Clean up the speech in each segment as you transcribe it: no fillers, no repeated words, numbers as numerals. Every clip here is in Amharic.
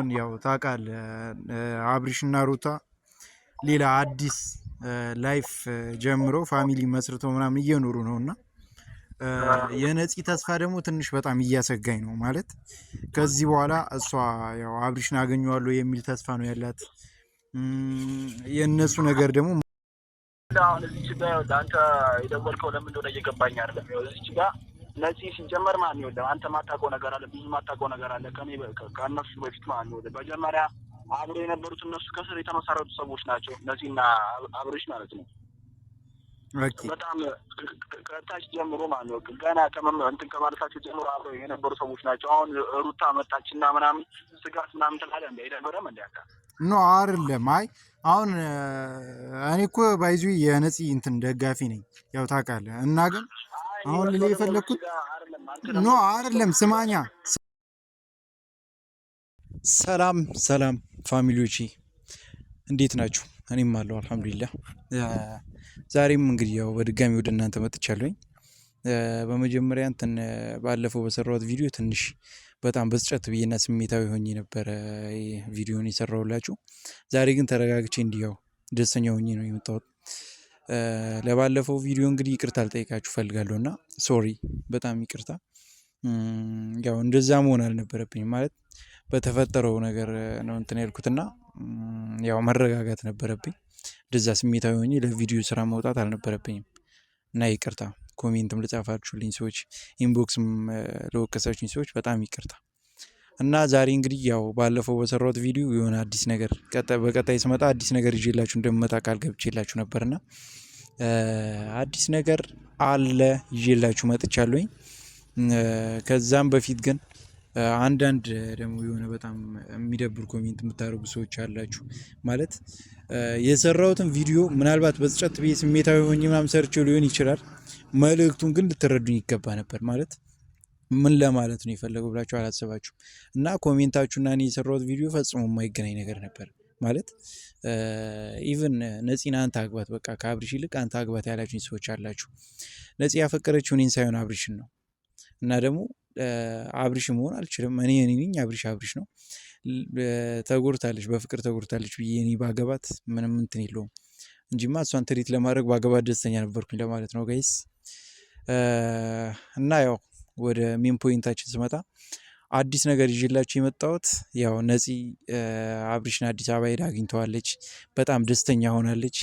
አሁን ያው ታውቃለህ አብሪሽና ሩታ ሌላ አዲስ life ጀምሮ family መስርቶ ምናምን እየኖሩ ነው እና የነፂ ተስፋ ደግሞ ትንሽ በጣም እያሰጋኝ ነው። ማለት ከዚህ በኋላ እሷ ያው አብሪሽን አገኘዋለሁ የሚል ተስፋ ነው ያላት። የእነሱ ነገር ደግሞ አሁን እዚች ጋ አንተ የደወልከው ለምን እንደሆነ እየገባኝ አይደለም። እዚች ጋ ነፂ ሲጀመር ማለት ነው አንተ ማታውቀው ነገር አለ፣ ብዙ ማታውቀው ነገር አለ ከኔ ከእነሱ በፊት ማለት ነው። መጀመሪያ አብረው የነበሩት እነሱ ከስር የተመሰረቱ ሰዎች ናቸው፣ ነፂና አብርሽ ማለት ነው። በጣም ከታች ጀምሮ ማለት ነው ገና እንትን ከማለታቸው ጀምሮ አብረው የነበሩ ሰዎች ናቸው። አሁን ሩታ መጣችና ምናምን ስጋት ምናምን ትላለህ እንደ አይደበረም እንደ አንተ? No አይደለም። አይ አሁን እኔ እኮ by the way የነፂ እንትን ደጋፊ ነኝ ያው ታውቃለህ። እና ግን አሁን ልልህ የፈለግኩት no አይደለም፣ ስማኛ። ሰላም ሰላም family ዎቼ እንዴት ናችሁ? እኔም አለሁ አልሐምዱሊላህ። ዛሬም እንግዲህ ያው በድጋሚ ወደ እናንተ መጥቻለሁኝ። በመጀመሪያ እንትን ባለፈው በሰራሁት ቪዲዮ ትንሽ በጣም በስጨት ብዬና ስሜታዊ ሆኜ ነበረ ቪዲዮን የሰራሁላችሁ። ዛሬ ግን ተረጋግቼ እንዲህ ያው ደስተኛ ሆኜ ነው የመጣሁት። ለባለፈው ቪዲዮ እንግዲህ ይቅርታ ልጠይቃችሁ ፈልጋለሁ እና sorry፣ በጣም ይቅርታ። ያው እንደዛ መሆን አልነበረብኝም፣ ማለት በተፈጠረው ነገር ነው እንትን ያልኩትና ያው መረጋጋት ነበረብኝ። እንደዛ ስሜታዊ ሆኜ ለቪዲዮ ስራ መውጣት አልነበረብኝም እና ይቅርታ። Comment ም ለጻፋችሁልኝ ሰዎች፣ inbox ም ለወቀሳችሁኝ ሰዎች በጣም ይቅርታ። እና ዛሬ እንግዲህ ያው ባለፈው በሰራሁት ቪዲዮ የሆነ አዲስ ነገር በቀጣይ ስመጣ አዲስ ነገር ይዤላችሁ እንደምመጣ ቃል ገብቼላችሁ ነበርና አዲስ ነገር አለ ይዤላችሁ መጥቻለሁኝ። ከዛም በፊት ግን አንዳንድ ደግሞ የሆነ በጣም የሚደብር comment የምታደርጉ ሰዎች አላችሁ። ማለት የሰራሁትን ቪዲዮ ምናልባት በስጨት ብዬ ስሜታዊ ሆኜ ምናምን ሰርቼው ሊሆን ይችላል። መልእክቱን ግን ልትረዱኝ ይገባ ነበር። ማለት ምን ለማለት ነው የፈለገው ብላችሁ አላሰባችሁም። እና comment ኣችሁና እኔ የሰራሁት ቪዲዮ ፈጽሞ የማይገናኝ ነገር ነበር። ማለት even ነፂን አንተ አግባት፣ በቃ ከአብሪሽ ይልቅ አንተ አግባት ያላችሁኝ ሰዎች አላችሁ። ነፂ ያፈቀረችው እኔን ሳይሆን አብሪሽን ነው። እና ደግሞ አብሪሽ መሆን አልችልም። እኔ እኔ ነኝ፣ አብሪሽ አብሪሽ ነው። ተጎድታለች፣ በፍቅር ተጎድታለች ብዬ እኔ ባገባት ምንም እንትን የለውም እንጂማ እሷን treat ለማድረግ ባገባት ደስተኛ ነበርኩኝ ለማለት ነው guys። እና ያው ወደ main point ኣችን ስመጣ አዲስ ነገር ይዤላችሁ የመጣሁት ያው ነፂ አብሪሽን አዲስ አበባ ሄዳ አግኝተዋለች። በጣም ደስተኛ ሆናለች።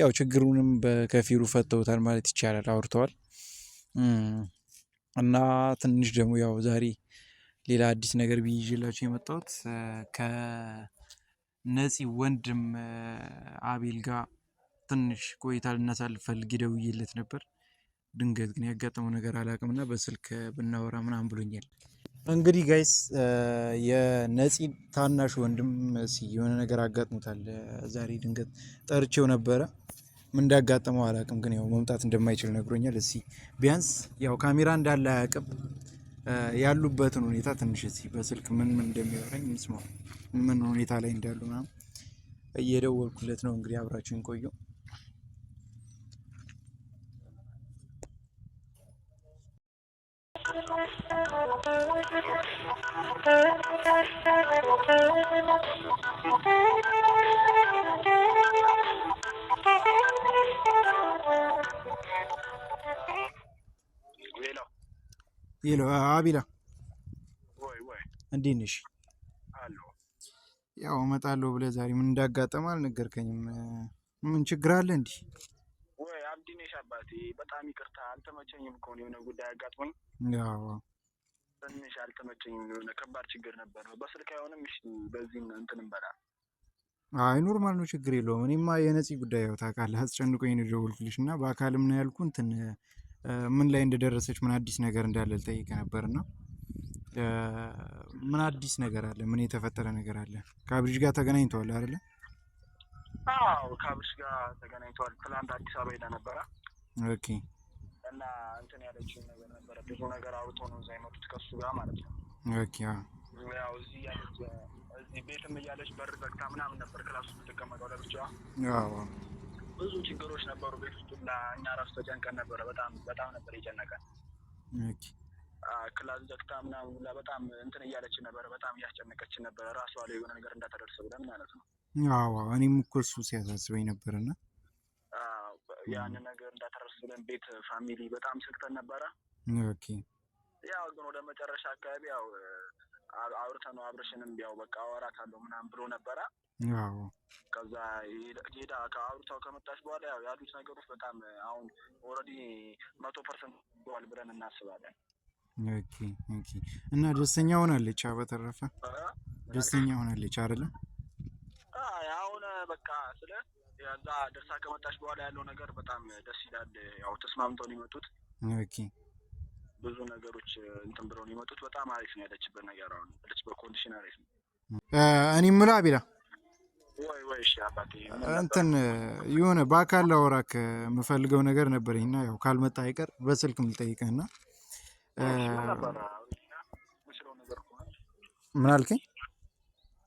ያው ችግሩንም በከፊሉ ፈተውታል ማለት ይቻላል፣ አውርተዋል። እና ትንሽ ደግሞ ያው ዛሬ ሌላ አዲስ ነገር ብዬ ይዤላችሁ የመጣሁት ከነፂ ወንድም አቤል ጋር ትንሽ ቆይታ ልናሳልፍ ፈልጌ ደውዬለት ነበር። ድንገት ግን ያጋጠመው ነገር አላውቅም እና በስልክ ብናወራ ምናምን ብሎኛል። እንግዲህ guys የነፂ ታናሽ ወንድም የሆነ ነገር አጋጥሞታል። ዛሬ ድንገት ጠርቼው ነበረ። ምን እንዳጋጠመው አላውቅም፣ ግን ያው መምጣት እንደማይችል ነግሮኛል። እስኪ ቢያንስ ያው ካሜራ እንዳለ አያውቅም፣ ያሉበትን ሁኔታ ትንሽ እስኪ በስልክ ምን ምን እንደሚያወራኝ እንስማው፣ ምን ሁኔታ ላይ እንዳሉ ምናምን እየደወልኩለት ነው። እንግዲህ አብራችሁን ቆዩ። Hello አቢላ፣ እንዴት ነሽ? ያው እመጣለሁ ብለህ ዛሬ ምን እንዳጋጠመ አልነገርከኝም። ምን ችግር አለ እንዲህ? ወይ አብዲኔሽ አባቴ በጣም ይቅርታ አልተመቸኝም እኮ የሆነ ጉዳይ አጋጥሞኝ ያው ትንሽ አልተመቸኝም። የሆነ ከባድ ችግር ነበር። በስልክ አይሆንም። እሺ በዚህ እንትን እንበላ። አይ normal ነው፣ ችግር የለውም። እኔማ የነፂ ጉዳይ ያው ታውቃለህ አስጨንቆኝ ነው የደወልኩልሽ እና በአካልም ነው ያልኩህ እንትን ምን ላይ እንደደረሰች ምን አዲስ ነገር እንዳለ ልጠይቅህ ነበርና ምን አዲስ ነገር አለ? ምን የተፈጠረ ነገር አለ? ከአብሪሽ ጋር ተገናኝተዋል አይደለ? አዎ ከአብሪሽ ጋር ተገናኝተዋል። ትናንት አዲስ አበባ ሄዳ ነበረ። Okay። እና እንትን ያለችው ነገር ነበረ። ብዙ ነገር አውርቶ ነው እዛ የመጡት ከሱ ጋር ማለት ነው። Okay። ያው እዚህ እያለች እዚህ ቤትም እያለች በር ዘግታ ምናምን ነበር class ውስጥ የምትቀመጠው ለብቻዋ። አዎ ብዙ ችግሮች ነበሩ ቤት ውስጥ እና እኛ ራሱ ተጨንቀን ነበረ። በጣም በጣም ነበር የጨነቀን። Okay። Class ዘግታ ምናምን ሁላ በጣም እንትን እያለች ነበረ። በጣም እያስጨነቀች ነበረ፣ ራሷ ላይ የሆነ ነገር እንዳታደርስ ብለን ማለት ነው። አዎ እኔም እኮ እሱ ሲያሳስበኝ ነበርና ያንን ነገር እንዳታደርስ ብለን ቤት family በጣም ሰግተን ነበረ። Okay ያው ግን ወደ መጨረሻ አካባቢ ያው አውርተነው አብርሽንም ያው በቃ አወራታለሁ ምናምን ብሎ ነበረ። አዎ ከዛ ሄዳ ከአውርታው ከመጣች በኋላ ያው ያሉት ነገሮች በጣም አሁን already 100% ዋል ብለን እናስባለን። Okay okay። እና ደስተኛ ሆናለች። በተረፈ ደስተኛ ሆናለች አይደለም? አሁን በቃ ስለ እዛ ደርሳ ከመጣች በኋላ ያለው ነገር በጣም ደስ ይላል። ያው ተስማምተው ነው የመጡት። Okay ብዙ ነገሮች እንትን ብለው ነው የመጡት። በጣም አሪፍ ነው ያለችበት ነገር፣ አሁን ያለችበት condition አሪፍ ነው። እኔ የምልህ አቤላ ወይ ወይ፣ እሺ አባቴ፣ እንትን የሆነ በአካል ላወራክ የምፈልገው ነገር ነበረኝ እና ያው ካልመጣ አይቀር በስልክም ልጠይቅህ እና ምን አልከኝ?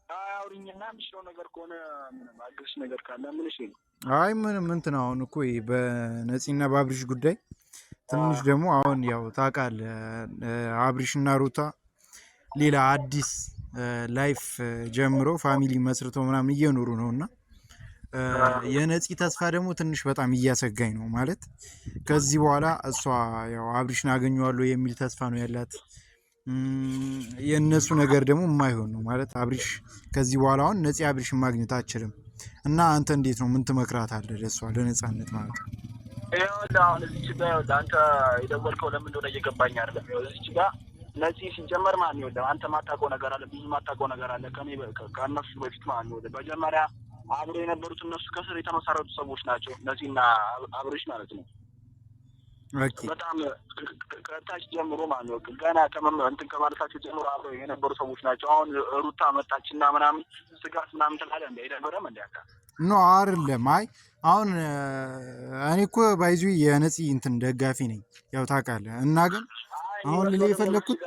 አውሪኝና የምችለው ነገር ከሆነ ምንም አግዝሽ ነገር ካለ ምን? እሺ ነው። አይ ምንም እንትን አሁን እኮ በነፂና በአብሪሽ ጉዳይ ትንሽ ደግሞ አሁን ያው ታውቃለህ አብሪሽና ሩታ ሌላ አዲስ life ጀምሮ family መስርተው ምናምን እየኖሩ ነው እና የነፂ ተስፋ ደግሞ ትንሽ በጣም እያሰጋኝ ነው። ማለት ከዚህ በኋላ እሷ ያው አብሪሽን አገኘዋለሁ የሚል ተስፋ ነው ያላት። የእነሱ ነገር ደግሞ የማይሆን ነው ማለት አብሪሽ ከዚህ በኋላ አሁን ነፂ አብሪሽን ማግኘት አትችልም። እና አንተ እንዴት ነው ምን ትመክራታለህ ለእሷ ለነፃነት ማለት ነው? ይኸውልህ አሁን እዚች ጋ ይኸውልህ አንተ የደወልከው ለምን እንደሆነ እየገባኝ አይደለም። ይኸውልህ እዚች ጋ ነፂ ሲጀመር ማለት ነው ይኸውልህ አንተ ማታውቀው ነገር አለ፣ ብዙ ማታውቀው ነገር አለ ከእኔ ከእነሱ በፊት ማለት ነው። ይኸውልህ መጀመሪያ አብረው የነበሩት እነሱ ከስር የተመሰረቱ ሰዎች ናቸው፣ ነፂና አብርሽ ማለት ነው። በጣም ከታች ጀምሮ ማለት ነው ገና እንትን ከማለታቸው ጀምሮ አብረው የነበሩ ሰዎች ናቸው። አሁን ሩታ መጣችና ምናምን ስጋት ምናምን ትላለህ እንደ አይደበረም እንደ አንተ? No አይደለም። አይ አሁን እኔ እኮ by the way የነፂ እንትን ደጋፊ ነኝ ያው ታውቃለህ። እና ግን አሁን ልልህ የፈለግኩት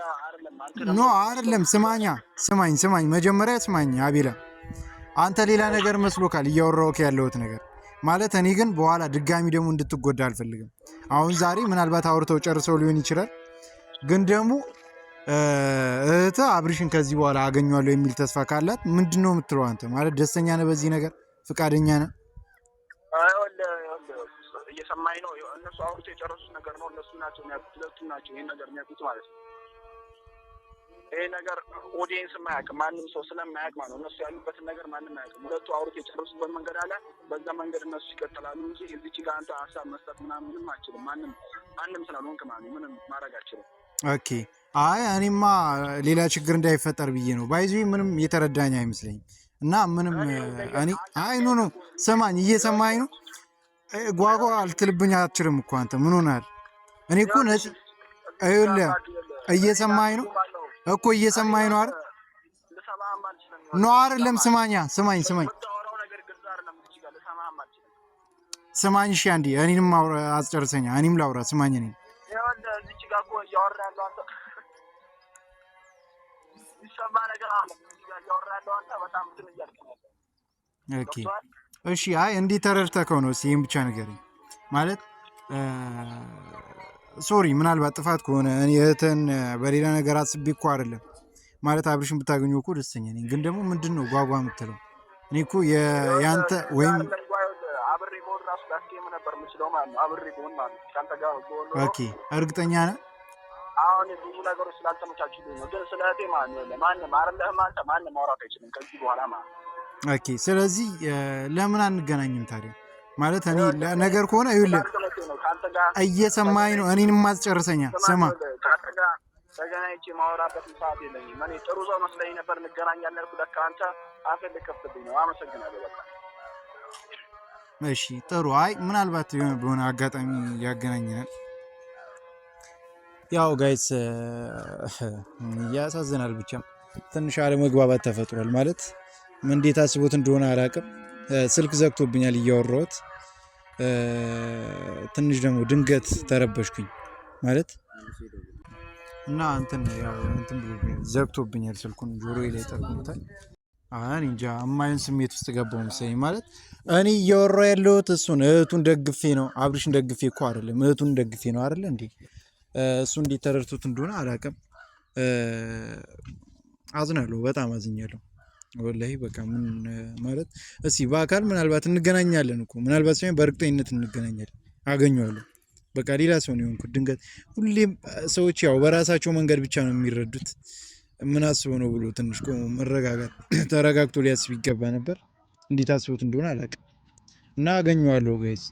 no አይደለም። ስማኛ ስማኝ ስማኝ መጀመሪያ ስማኝ አቤላ፣ አንተ ሌላ ነገር መስሎካል እያወራሁህ ያለሁት ነገር ማለት እኔ ግን በኋላ ድጋሚ ደግሞ እንድትጎዳ አልፈልግም። አሁን ዛሬ ምናልባት አውርተው ጨርሰው ሊሆን ይችላል። ግን ደግሞ እህትህ አብርሽን ከዚህ በኋላ አገኘዋለሁ የሚል ተስፋ ካላት ምንድን ነው የምትለው አንተ? ማለት ደስተኛ ነህ በዚህ ነገር? ፍቃደኛ ነህ? እየሰማኝ ነው። እነሱ አውርተው የጨረሱት ነገር ነው። እነሱ ናቸው የሚያውቁት፣ ሁለቱም ናቸው ይህን ነገር የሚያውቁት ማለት ነው። ይሄ ነገር audience የማያውቅ ማንም ሰው ስለማያውቅ ማለት ነው። እነሱ ያሉበትን ነገር ማንም አያውቅም። ሁለቱ አውርተው የጨረሱበት መንገድ አለ። በዛ መንገድ እነሱ ይቀጥላሉ እንጂ እዚች ጋር አንተ ሀሳብ መስጠት ምናምን ምንም አችልም። ማንም ማንም ስላልሆንክ ማለት ነው ምንም ማድረግ አችልም። Okay። አይ እኔማ ሌላ ችግር እንዳይፈጠር ብዬ ነው። By the way ምንም የተረዳኝ አይመስለኝም። እና ምንም እኔ አይ no no ስማኝ፣ እየሰማኝ ነው። ጓጓ አልትልብኝ አትችልም እኮ አንተ ምን ሆነሃል? እኔ እኮ ነጭ ይኸውልህ፣ እየሰማኝ ነው እኮ እየሰማኝ ነው አይደል? No አይደለም። ስማኛ ስማኝ ስማኝ ስማኝ። እሺ አንዴ እኔንም አስጨርሰኛ፣ እኔም ላውራ። ስማኝ እኔን Okay እሺ። አይ እንዴት ተረድተኸው ነው? እስኪ ይሄን ብቻ ንገረኝ። ማለት sorry ምናልባት ጥፋት ከሆነ እኔ እህትህን በሌላ ነገር አስቤ እኮ አይደለም። ማለት አብርሽን ብታገኘው እኮ ደስተኛ ነኝ። ግን ደግሞ ምንድን ነው ጓጓ የምትለው? እኔ እኮ የአንተ ወይም አብሬ ብሆን ራሱ ላስኬም ነበር የምችለው ማለት ነው። አብሬ ብሆን ማለት ነው ከአንተ ጋር ብሆን ኖሮ። Okay እርግጠኛ ነህ? አሁን ብዙ ነገሮች ስላልተመቻቹልኝ ነው። ግን ስለ እህቴ ማለት ነው ማንም አይደለህም አንተ ማንም ማውራት አይችልም ከዚህ በኋላ ማለት ነው። Okay ስለዚህ ለምን አንገናኝም ታዲያ? ማለት እኔ ነገር ከሆነ ይኸውልህ እየሰማኸኝ ነው። እኔንም ማስጨርሰኛ ስማ ከአንተ ጋር ተገናኝቼ ማወራበት ሰዓት የለኝም። እኔ ጥሩ ሰው መስለኝ ነበር እንገናኛለን ያልኩህ፣ ለካ አንተ አፍህን ልከፍትብኝ ነው። አመሰግናለሁ በቃ። እሺ ጥሩ። አይ ምናልባት የሆነ በሆነ አጋጣሚ ያገናኘናል። ያው guys ያሳዝናል። ብቻ ትንሽ አለመግባባት ተፈጥሯል። ማለት እንዴት አስቦት እንደሆነ አላቅም። ስልክ ዘግቶብኛል እያወራሁት። ትንሽ ደግሞ ድንገት ተረበሽኩኝ ማለት እና እንትን ያው እንትን ብሎብኛል፣ ዘግቶብኛል ስልኩን ጆሮዬ ላይ ጠርቁሞታል። አይ እንጃ የማይሆን ስሜት ውስጥ ገባሁ መሰለኝ። ማለት እኔ እያወራሁ ያለሁት እሱን እህቱን ደግፌ ነው፣ አብርሽን ደግፌ እኮ አይደለም፣ እህቱን ደግፌ ነው አይደለ እንዴ? እሱ እንዴት ተረድቶት እንደሆነ አላውቅም። አዝናለሁ፣ በጣም አዝኛለሁ። ወላሂ በቃ ምን ማለት እስኪ በአካል ምናልባት እንገናኛለን እኮ፣ ምናልባት ሳይሆን በእርግጠኝነት እንገናኛለን፣ አገኘዋለሁ። በቃ ሌላ ሰው ነው የሆንኩት። ድንገት ሁሌም ሰዎች ያው በራሳቸው መንገድ ብቻ ነው የሚረዱት። ምን አስበው ነው ብሎ ትንሽ ቆሞ መረጋጋት፣ ተረጋግቶ ሊያስብ ይገባ ነበር። እንዴት አስቦት እንደሆነ አላውቅም። እና አገኘዋለሁ guys።